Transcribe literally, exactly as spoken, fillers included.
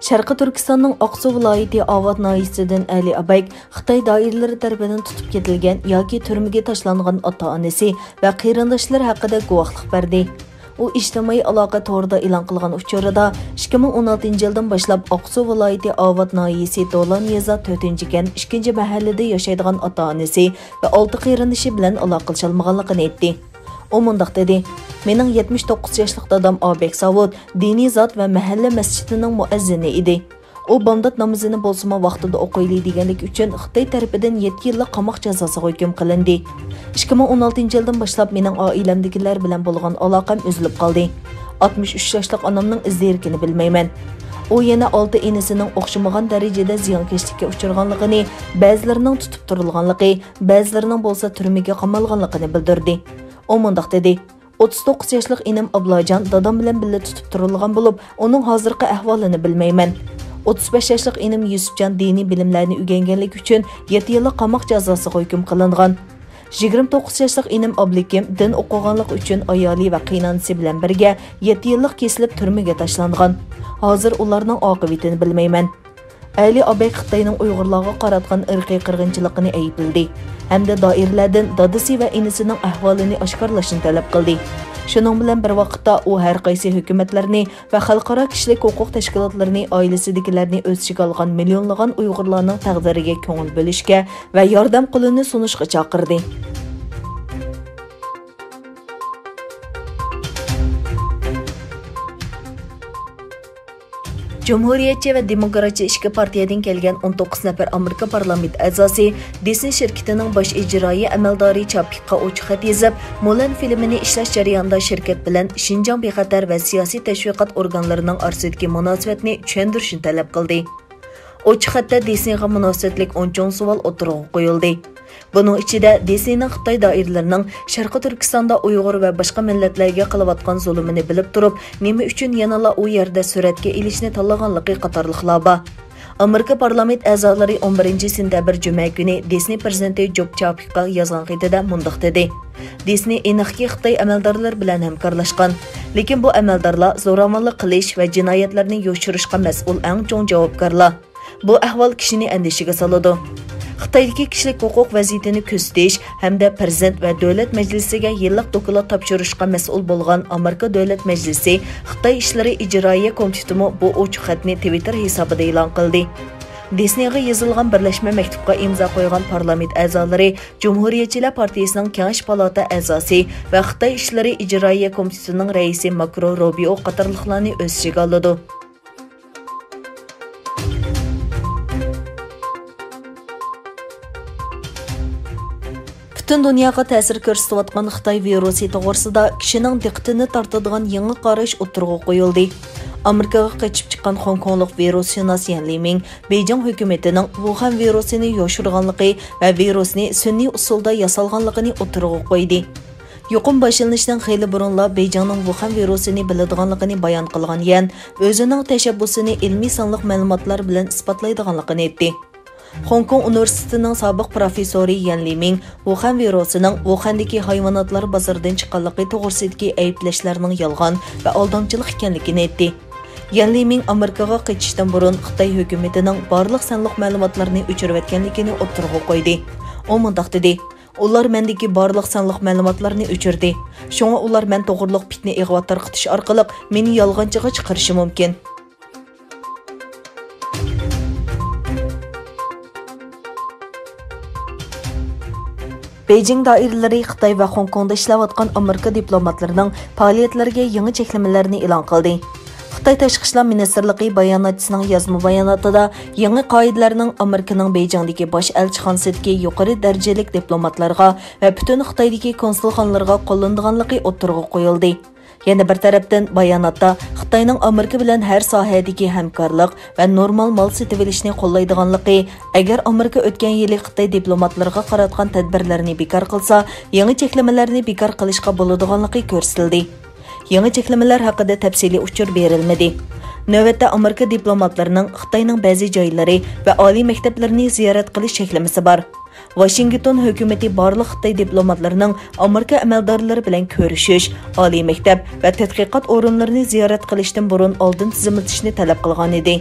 شەرقىي تۈركىستاننىڭ ئاقسۇ ۋىلايىتى ئاۋات ناھىيەسىدىن ئەلى ئابەك خىتاي دائىرىلىرى تەرىپىدىن تۇتۇپ كېتىلگەن ياكى تۈرمىگە تاشلانغان ئاتا-ئانىسى ۋە قېرىنداشلىرى ھەققىدە گۇۋاھلىق بەردى. ئۇ ئىجتىمائىي ئالاقە تورىدا ئېلان قىلغان ئۇچۇرىدا، ئىككى مىڭ ئون ئالتىنچى يىلدىن باشلاپ ئاقسۇ ۋىلايىتى ئاۋات ناھىيەسى دولان يېزا تۆتىنچى كەنت ئىككىنچى مەھەللىدە ياشايدىغان ئاتا-ئانىسى ۋە ئالتە قېرىندىشى بىلەن ئالاقىلىشالمىغانلىقىنى ئېيتتى. ئۇ مۇنداق دېدى، مېنىڭ يەتمىش توققۇز ياشلىق دادام ئابەك ساۋۇت دىنىي زات ۋە مەھەللە مەسچىتىنىڭ مۇئەززىنى ئىدى. ئۇ بامدات نامىزىنى بولسىمۇ ۋاقتىدا ئوقۇيلى دېگەنلىكى ئۈچۈن خىتاي تەرىپىدىن يەتتە يىللىق قاماق جازاسىغا ھۆكۈم قىلىندى. ئىككى مىڭ ئون ئالتىنچى يىلدىن باشلاپ مېنىڭ ئائىلەمدىكىلەر بىلەن بولغان ئالاقەم ئۈزۈلۈپ قالدى. ئاتمىش ئۈچ ياشلىق ئانامنىڭ ئىز-دېرىكىنى بىلمەيمەن. ئۇ يەنە ئالتە ئىنىسىنىڭ ئوخشىمىغان دەرىجىدە زىيانكەشلىككە ئۇچرىغانلىقىنى، بەزىلىرىنىڭ تۇتۇپ تۇرۇلغانلىقى، بەزىلىرىنىڭ بولسا تۈرمىگە قامالغانلىقىنى بىلدۈردى. ئۇ مۇنداق دېدى، ئوتتۇز توققۇز ياشلىق ئىنىم ئابلاجان دادام بىلەن بىللە تۇتۇپ تۇرۇلغان بولۇپ، ئۇنىڭ ھازىرقى ئەھۋالىنى بىلمەيمەن. ئوتتۇز بەش ياشلىق ئىنىم يۈسۈپجان دىنىي بىلىملەرنى ئۆگەنگەنلىكى ئۈچۈن يەتتە يىللىق قاماق جازاسىغا ھۆكۈم قىلىنغان. يىگىرمە توققۇز ياشلىق ئىنىم ئابلىكىم دىن ئوقۇغانلىقى ئۈچۈن ئايالى ۋە قېيىنئانىسى بىلەن بىرگە يەتتە يىللىق كېسىلىپ تۈرمىگە تاشلانغان. ھازىر ئۇلارنىڭ ئاقىۋىتىنى بىلمەيمەن. ئەلى ئابەك خىتاينىڭ ئۇيغۇرلارغا قاراتقان ئىرقىي قىرغىنچىلىقىنى ئەيىبلىدى ھەمدە دائىرىلەردىن دادىسى ۋە ئىنىسىنىڭ ئەھۋالىنى ئاشكارىلاشنى تەلەپ قىلدى. شۇنىڭ بىلەن بىر ۋاقىتتا، ئۇ ھەر قايسى ھۆكۈمەتلەرنى ۋە خەلقئارا كىشىلىك ھوقۇق تەشكىلاتلىرىنى ئائىلىسىدىكىلەرنى ئۆز ئىچىگە ئالغان مىليونلىغان ئۇيغۇرلارنىڭ تەقدىرىگە كۆڭۈل بۆلۈشكە ۋە ياردەم قولىنى سۇنۇشقا چاقىردى. جۇمھۇرىيەتچى ۋە دېموكراتچى ئىككى پارتىيەدىن كەلگەن ئون توققۇز نەپەر ئامېرىكا پارلامېنت ئەزاسى دىسنېي شىركىتىنىڭ باش ئىجرائىي ئەمەلدارى چاپىكقا ئوچۇق خەت يېزىپ، مۇلەن فىلىمىنى ئىشلەش جەريانىدا شىركەت بىلەن شىنجاڭ بىخەتەر ۋە سىياسىي تەشۋىقات ئورگانلىرىنىڭ ئارىسىدىكى مۇناسىۋەتنى چۈشەندۈرۈشنى تەلەپ قىلدى. ئوچۇق خەتتە دىسنېيغا مۇناسىۋەتلىك ئون چوڭ سوئال ئوتتۇرىغا قويۇلدى. بۇنىڭ ئىچىدە دىسنېينىڭ خىتاي دائىرىلىرىنىڭ شەرقىي تۈركىستاندا ئۇيغۇر ۋە باشقا مىللەتلەرگە قىلىۋاتقان زۇلۇمىنى بىلىپ تۇرۇپ، نېمە ئۈچۈن يەنىلا ئۇ يەردە سۈرەتكە ئېلىشنى تاللىغانلىقى قاتارلىقلار بار. ئامېرىكا پارلامېنت ئەزالىرى ئون بىرىنچى سېنتەبىر جۈمە كۈنى دىسنېي پىرېزىدېنتى جوب چاپىكقا يازغان خېتىدە مۇنداق دېدى، دىسنېي ئېنىقكى خىتاي ئەمەلدارلىرى بىلەن ھەمكارلاشقان. لېكىن بۇ ئەمەلدارلار زوراۋانلىق قىلىش ۋە جىنايەتلەرنى يوشۇرۇشقا مەسئۇل ئەڭ چوڭ جاۋابكارلار. بۇ ئەھۋال كىشىنى ئەندىشىگە سالىدۇ. خىتايدىكى كىشىلىك ھوقۇق ۋەزىيىتىنى كۆزىتىش ھەمدە پىرېزىدېنت ۋە دۆلەت مەجلىسىگە يىللىق دوكلات تاپشۇرۇشقا مەسئۇل بولغان ئامېرىكا دۆلەت مەجلىسى خىتاي ئىشلىرى ئىجرائىيە كومىتېتىمۇ بۇ ئوچۇق خەتنى تىۋىتتېر ھېسابىدا ئېلان قىلدى. دىسنېيغا يېزىلغان بىرلەشمە مەكتۇپقا ئىمزا قويغان پارلامېنت ئەزالىرى جۇمھۇرىيەتچىلەر پارتىيىسىنىڭ كېڭەش پالاتا ئەزاسى ۋە خىتاي ئىشلىرى ئىجرائىيە كومىتېتىنىڭ رەئىسى ماكرو روبىئو قاتارلىقلارنى ئۆز ئىچىگە ئالىدۇ. پۈتۈن دۇنياغا تەسىر كۆرسىتىۋاتقان خىتاي ۋىرۇسى توغرىسىدا كىشىنىڭ دىققىتىنى تارتىدىغان يېڭى قاراش ئوتتۇرىغا قويۇلدى. ئامېرىكىغا قېچىپ چىققان خوڭكوڭلۇق ۋىرۇسشۇناس يەن لىمىڭ بېيجىڭ ھۆكۈمىتىنىڭ ۋۇخەن ۋىرۇسىنى يوشۇرغانلىقى ۋە ۋىرۇسنى سۈنئىي ئۇسۇلدا ياسالغانلىقىنى ئوتتۇرىغا قويدى. يۇقۇم باشلىنىشتىن خېلى بۇرۇنلا بېيجىڭنىڭ ۋۇخەن ۋىرۇسىنى بىلىدىغانلىقىنى بايان قىلغان يەن ئۆزىنىڭ تەشەببۇسىنى ئىلمىي سانلىق مەلۇماتلار بىلەن ئىسپاتلايدىغانلىقىنى ئېيتتى. خوڭكوڭ ئۇنىۋېرسىتېتىنىڭ سابىق پروفېسسورى يەن لىمىڭ ۋۇخەن ۋىرۇسىنىڭ ۋۇخەندىكى ھايۋاناتلار بازىرىدىن چىققانلىقى توغرىسىدىكى ئەيىبلەشلەرنىڭ يالغان ۋە ئالدامچىلىق ئىكەنلىكىنى ئېيتتى. يەن لىمىڭ ئامېرىكىغا قېچىشتىن بۇرۇن خىتاي ھۆكۈمىتىنىڭ بارلىق سانلىق مەلۇماتلارنى ئۆچۈرۈۋەتكەنلىكىنى ئوتتۇرىغا قويدى. ئۇ مۇنداق دېدى، ئۇلار مەندىكى بارلىق سانلىق مەلۇماتلارنى ئۆچۈردى. شۇڭا ئۇلار مەن توغرۇلۇق پىتنە-ئىغۋا تارقىتىش ئارقىلىق مېنى يالغانچىغا چىقىرىشى مۇمكىن. بېيجىڭ دائىرىلىرى خىتاي ۋە خوڭكوڭدا ئىشلەۋاتقان ئامېرىكا دىپلوماتلىرىنىڭ پائالىيەتلىرىگە يېڭى چەكلىمىلەرنى ئېلان قىلدى. خىتاي تاشقى ئىشلار مىنىستىرلىقى باياناتچىسىنىڭ يازما باياناتىدا يېڭى قائىدىلەرنىڭ ئامېرىكىنىڭ بېيجىڭدىكى باش ئەلچىخانىسىدىكى يۇقىرى دەرىجىلىك دىپلوماتلارغا ۋە پۈتۈن خىتايدىكى كونسۇلخانىلارغا قوللىنىدىغانلىقى ئوتتۇرىغا قويۇلدى. يەنە بىر تەرەپتىن، باياناتتا خىتاينىڭ ئامېرىكا بىلەن ھەر ساھەدىكى ھەمكارلىق ۋە نورمال مال سېتىۋېلىشنى قوللايدىغانلىقى، ئەگەر ئامېرىكا ئۆتكەن يىلى خىتاي دىپلوماتلىرىغا قاراتقان تەدبىرلەرنى بىكار قىلسا، يېڭى چەكلىمىلەرنى بىكار قىلىشقا بولىدىغانلىقى كۆرسىتىلدى. يېڭى چەكلىمىلەر ھەققىدە تەپسىلىي ئۇچۇر بېرىلمىدى. نۆۋەتتە ئامېرىكا دىپلوماتلىرىنىڭ خىتاينىڭ بەزى جايلىرى ۋە ئالىي مەكتەپلىرىنى زىيارەت قىلىش چەكلىمىسى بار. ۋاشىنگتون ھۆكۈمىتى بارلىق خىتاي دىپلوماتلىرىنىڭ ئامېرىكا ئەمەلدارلىرى بىلەن كۆرۈشۈش، ئالىي مەكتەپ ۋە تەتقىقات ئورۇنلىرىنى زىيارەت قىلىشتىن بۇرۇن ئالدىن تىزىملىتىشنى تەلەپ قىلغانىدى.